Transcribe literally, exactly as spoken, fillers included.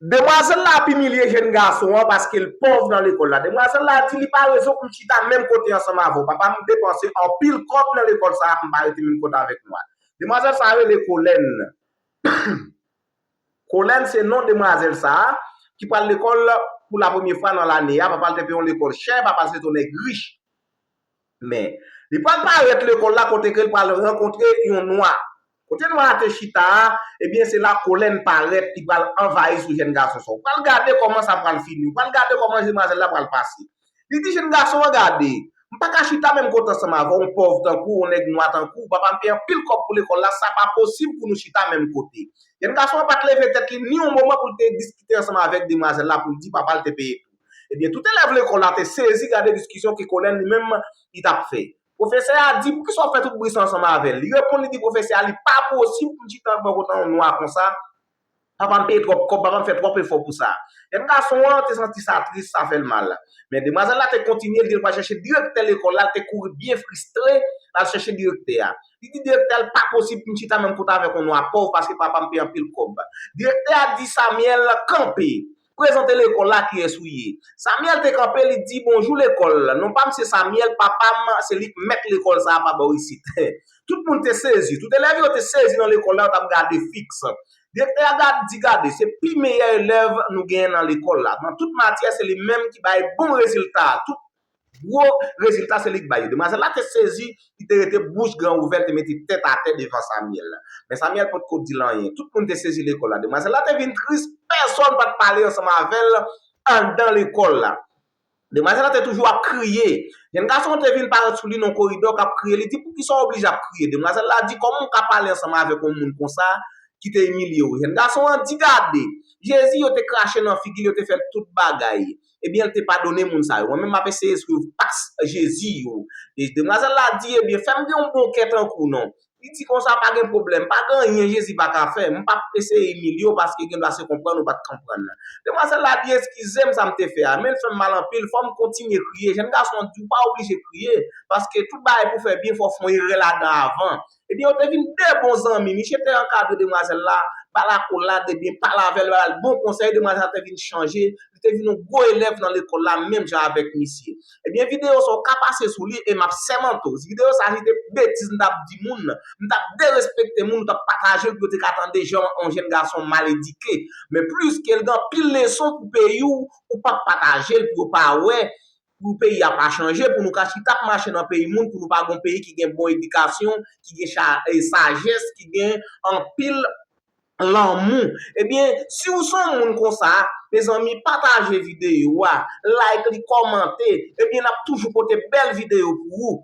Demwazèl la ap imilye jèn gason an paske l pòv nan lekòl la. Demwazèl la di li pa rezon pou m chita menm kote ansanm avè w. Papa m depanse anpil kòb nan lekòl sa a pou m pa rete menm kote avèk nou a. Demwazèl sa a rele Kolèn. Kolèn se non demwazèl sa a ki pral lekòl pou la premye fwa nan lane a. Papa l te peye yon lekòl chè, papa l se yon nèg rich. Men, li pral parèt lekòl la kote ke l pral rankontre yon nwa. Kote nwa a te chita a, ebyen se la Kolèn parèt, li pral anvayi sou jèn gason sa. Ou pral gade kòman sa pral fini, ou pral gade kòman demwazèl la pral pase. Li di jèn gason an gade, m pa ka chita menm kote ansanm avè w, yon pòv tankou w, yon nèg nwa tankou w, papa m peye anpil kòb pou lekòl la, sa pa posib pou nou chita menm kote. Jèn gason an pa t leve tèt li ni yon moman pou l te diskite ansanm avèk demwazèl la pou l di papa l te peye tou. Ebyen, tout elèv lekòl la te sezi gade diskisyon ke Kolèn li menm li t ap fè. Pwofesè a di, poukisa w ap fè tout bri sa ansanm avè l? Li reponn, li di pwofesè a, li pa posib pou m chita bò kote yon nwa konsa. Papa m peye twòp kòb, papa m fè twòp efò pou sa. Jèn gason an te santi sa tris, sa fè l mal. Men demwazèl la te kontinye, li te pral chèche direktè lekòl la, li te kouri byen fristre, l al chèche direktè a. Li di direktè a, li pa posib pou m chita menm kote avèk yon nwa pòv paske papa m peye anpil kòb. Direktè a di Samyèl, kanpe. Prezante lekòl la kiyès ou ye. Samyèl te kanpe, li di, bonjou lekòl. Non pa m se Samyèl, papa m se li k mèt lekòl sa a pa bò isit. Tout moun te sezi. Tout elèv yo te sezi nan lekòl la, yo t ap gade fiks. Direktè a gad, di gade, se pi meyè elèv nou genyen nan lekòl la. Nan tout matyè, se li menm ki bay bon rezilta. Tout gwo rezilta, se li k bay yo. Demwazèl la te sezi, li te rete bouch gran ouvè, li te mete tèt atè devan Samyèl. Men Samyèl potko di l anyen. Tout moun te sezi lekòl la. Demwazèl la te vin tris, pèsonn pa t pale ansanm avè l anndan lekòl la. Demwazèl la te toujou ap kriye. Jèn gason an te vin parèt sou li nan koridò k ap kriye. Li di, poukisa w oblije ap kriye? Demwazèl la di, kòman w ka pale ansanm avèk yon moun konsa ki te imilye w? Jèn gason an di, gade, Jezi, yo te krache nan figi l, yo te fè l tout bagay. Ebyen, l te padone moun sa yo. Mwen menm, m ap eseye swiv pas Jezi yo. E demwazèl la di, ebyen, fè m gen yon bon kè tankou w non. Li di konsa, pa gen pwoblèm, pa gen anyen Jezi pa ka fè. M p ap eseye imilye w paske gen dwa se konprann ou pa t konprann. Demwazèl la di, eskize m sa m te fè a, men l fè m mal anpil, fò m kontinye kriye. Jèn gason an di, ou pa oblije kriye, paske tout bagay pou fè byen, fò w fè yon erè ladan avan. Ebyen, yo te vin de bon zanmi. Misye te ankadre demwazèl la, ba l akolad, ebyen, pale avè l, ba l bon konsèy, demwazèl la te vin chanje, li te vin yon gwo elèv nan lekòl la, menm jan avèk misye. Ebyen, videyo sa w ka pase sou li, e m ap sèmante w, videyo sa a, si te betiz m t ap di moun, m t ap derespekte moun, ou t ap pataje l pou yo te ka tande jan yon jèn gason mal edike. Men pliske l gen anpil leson pou peyi w, ou p ap pataje l pou yo pa wè, pou peyi a pa chanje, pou nou ka chita ap mache nan peyi moun, pou nou pa gen yon peyi ki gen bon edikasyon, ki gen cha- e sajès, ki gen anpil lanmou. Ebyen, si w se yon moun konsa, mezanmi, pataje videyo a, like li, kòmante, ebyen, n ap toujou pote bèl videyo pou ou.